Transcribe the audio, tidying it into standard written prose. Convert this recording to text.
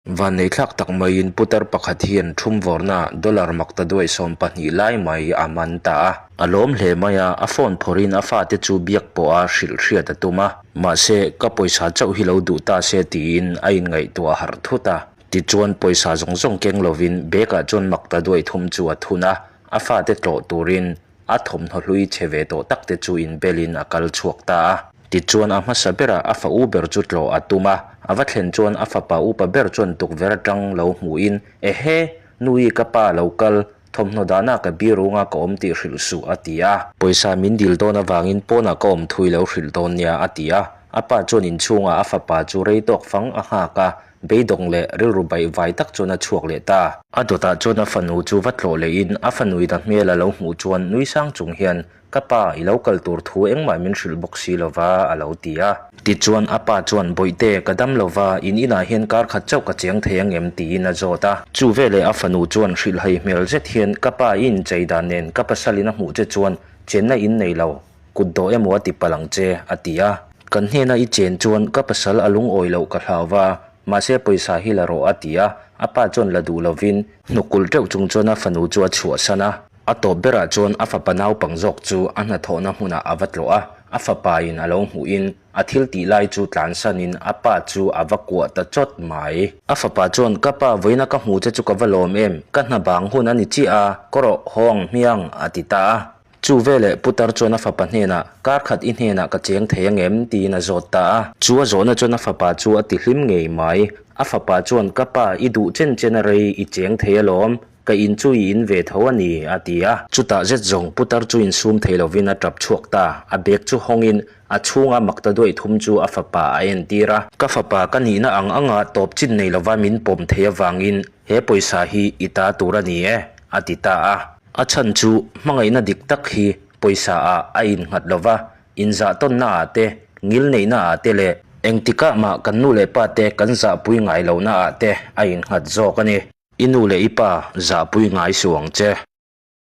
Vanneithlak tak maiin putar pakhat hian thumvawrna dollar maktaduai 12 lai mai a man ta a. A lawm hle mai a, a phone phawrhin a fate chu biak pawha hrilh hriat a tum a. Mahse, ka pawisa chauh hi lo duh ta se tiin a inngaihtuah harh thut a. Tichuan pawisa zawng zawng keng lovin bag ah chuan maktaduai thum chu a thun a, a fate tlawh turin a thawmhnaw hlui chhe ve tawh tak te chu inbelin a kal chhuak ta a. Tichuan a hmasa berah a fa u ber chu tlawh a tum a, a va thlen chuan a fapa upa ber chuan tukverh atang lo hmuhin, Ehe! Nui ka pa lo kal, thawmhnaw dahna ka birunga ka awm tih hrilh suh a ti a. Pawisa min dil dawn avangin pawnah ka awm thui lo hrilh dawn nia a ti a. A pa chuan inchhungah a fapa chu rei tawk fang a nghak a, beidawng leh rilru baih vai tak chuan a chhuak leh ta. A dawtah chuan a fanu chu va tlawh lehin a fanuin a hmel a lo hmuh chuan nui sang chung hian Ka pa, i lo kal tur thu engmah min hrilh bawk si lo va, a lo ti a. Tichuan, a pa chuan, Bawihte, ka dam lo va, in inah hian kar khat chauh ka cheng thei ang em? tiin a zawt a. Chu veleh a fanu chuan hrilhhai hmel zet hian, Ka pa, i inchei dan nen ka pasalin a hmuh che chuan chenna in nei lo, kut dawh emaw a ti palh ang che, a ti a. Kan hnena i chen chuan ka pasal a lungawi loh ka hlau va, mahse pawisa hi la rawh, a ti a. A pa chuan la duh lovin, hnukkulh teuh chung chuan a fanu chu a chhuahsan a. A tawp berah chuan a fapa naupang zawk chu a hnathawhna hmunah a va tlawh a, a fapain a lo hmuhin a thil tih lai chu tlansanin a pa chu a va kuah ta chawt mai. A fapa chuan, Ka pa, vawiina ka hmu che chu ka va lawm em? Ka hna bang hun a ni chiah a, ka rawh haw ang hmiang, a ti ta a. Chu veleh putar chuan a fapa hnenah, Kar khat i hnenah ka cheng thei ang em? tiin a zawt ta a. Chu a zawhna chuan a fapa chu a ti hlim ngei mai. A fapa chuan, Ka pa, i duh chen chen a rei i cheng thei alawm. Ka in chu i in ve tho a ni, a ti a. Chutah zet zawng putar chu insum thei lovin a tap chhuak ta. A bag chu hawngin a chhunga makta duaih thum chu a fapa a entir a. Ka fapa ka nihna ang anga tawp chin nei lova min pawm thei avangin he pawisa hi i ta tur a ni e, a ti ta a. A chhan chu hmangaihna dik tak hi pawisa ah a innghat lova, inzahtawnna ah te, ngilneihna ah te leh engtikah mah kan nu leh pa te kan zahpui ngai lohna ah te a innghat zawk a ni. I nu leh i pa zahpui ngai suh ang che.